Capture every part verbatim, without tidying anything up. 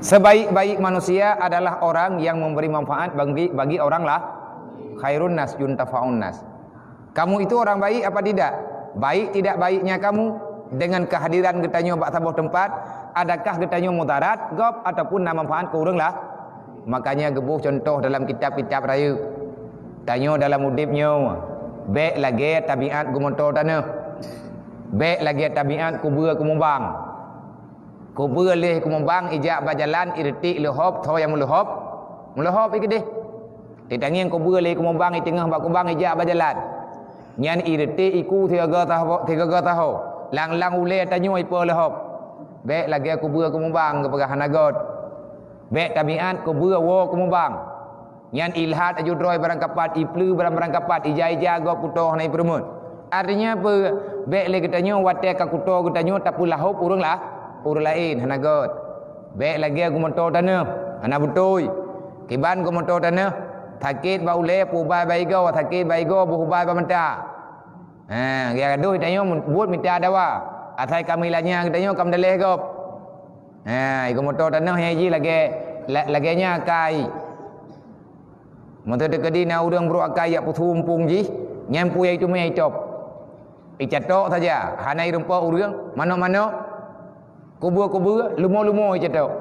Sebaik-baik manusia adalah orang yang memberi manfaat bagi, bagi orang lah. Khairun nas yuntafaun nas. Kamu itu orang baik apa tidak? Baik tidak baiknya kamu dengan kehadiran geutanyoe bak saboh teumpat, adakah geutanyoe mudarat gob ataupun na manfaat keu ureuëng lah? Makanya geuboh contoh dalam kitab-kitab rayeuk. Tanyoe dalam udeb nyoe, bék lagée tabiat geumoto tanoh. Bék lagée tabiat kubeue keumubang. Kubeue lé keumubang ijak bak jalan, iretik leuhop, tho nyang meuleuhop, meuleuhop i keudeh. Titangieng kubeue lé keumubang i teungoh bak kubang ijak bak jalan. Nyan iretik iku sigaga taho, sigaga taho. Lang-lang ulée tanyoe ipo leuhop. Bék lagée kubeue keumubang geupeugah hana got. Bék tabiat kubeue woe keumubang. Nyan ilhat aju droe barangkapat, ipleue barang-barangkapat, ija-ija gob kuto hana ipeureumeun. Artinya peue? Bék lé geutanyoe watée ka kuto geutanyoe tapeulahop ureuëng lah, ureuëng laén hana got. Bék lagée geumoto tanoh, hana beutôi. Kiban geumoto tanoh, sakét bak ulée peuubai bak igoe, sakét bak igoe beuubai bak mata. Ha, geutanyoe buet mita dawa. Asai ka meulanya geutanyoe ka meudaléh gob. Ha, geumoto tanoh nyang jih lagée, la-, lagée nyan akai. Meunteuk teukeudi na ureuëng brok akai jak peusumpung jih, nyan peue nyang iteumé itop. Icatok saja, hana irumpok ureuëng, manok-manok, kubeue-kubeue, lumo-lumo icatok.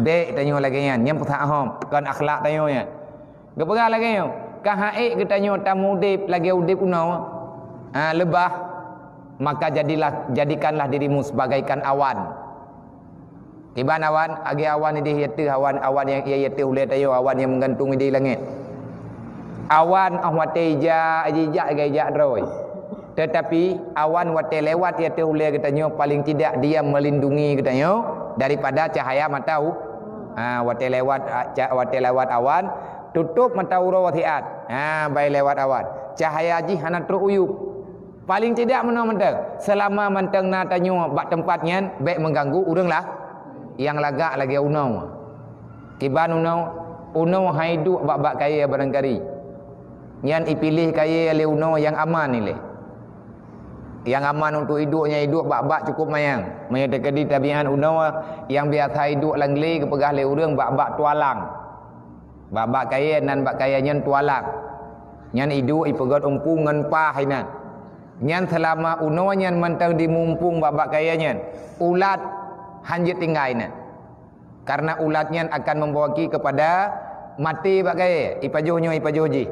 Dék tanyoe lagée nyan, nyan peusaha hom, kon akhlak tanyoe nyan. Geupeugah lagée nyoe, ka ha'ék geutanyoe tamudeb lagée udeb unoe, ha, leubah, maka jadilah, jadikanlah dirimu sebagaikan awan. Kiban awan, lagée awan ideh ateueh, awan, awan nyang ié ateueh ulée tanyoe, awan nyang meugantung ideh langét. Awan óh watée ija, ija, ija, ija droe. Tetapi awan watée lewat ateueh ulée geutanyoe, paling tidak dia melindungi geutanyoe daripada cahaya mata u-, ha, watée lewat, a, ca-, watée lewat awan, tutup mata uroe siat. Ha, bai lewat awan. Cahaya jih hana trok u yup. Paling tidak meunoe mantong, seulama mantong na tanyoe bak teumpat nyan, bék meuganggu ureuëng lah nyang lagak lagée unoe. Kiban unoe, unoe hai duek bak-bak kayée barangkari. Nyan ipiléh kayée lé unoe nyang aman ilée. Nyang aman untuk iduek nyan iduek bak-bak cukup manyang. Meunyoe teukeudi tabiat unoe nyang biasa iduek lam glé geupeugah lé ureuëng bak-bak tualang. Bak-bak kayée nan bak kayée nyan tualang. Nyan iduek ipeugét umpung ngon pah inan. Nyan seulama unoe nyan mantong dimumpung bak-bak kayée nyan, ulat hán jeuet tinggai inan. Karena ulat nyan akan membawa ki kepada maté bak kayée, ipajoh nyoe ipajoh jih.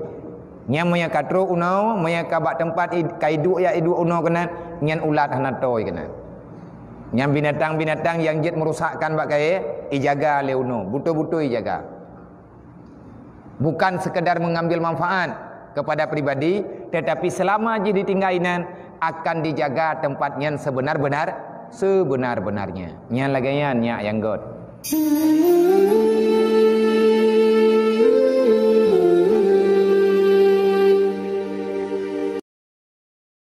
Nyan meunyoe ka trok unoe, meunyoe ka bak teumpat i-, ka iduek jak iduek unoe keunan, nyan ulat hana toe keunan. Nyan binatang-binatang nyang jeuet meurusakkan bak kayée, ijaga lé unoe, beutôi-beutôi ijaga. Bukan sekedar mengambil manfaat kepada pribadi, tetapi selama jih ditinggai inan akan dijaga tempat nyan sebenar-benar, sebenar-benarnya. Nyan lagée nyan nyak nyang got.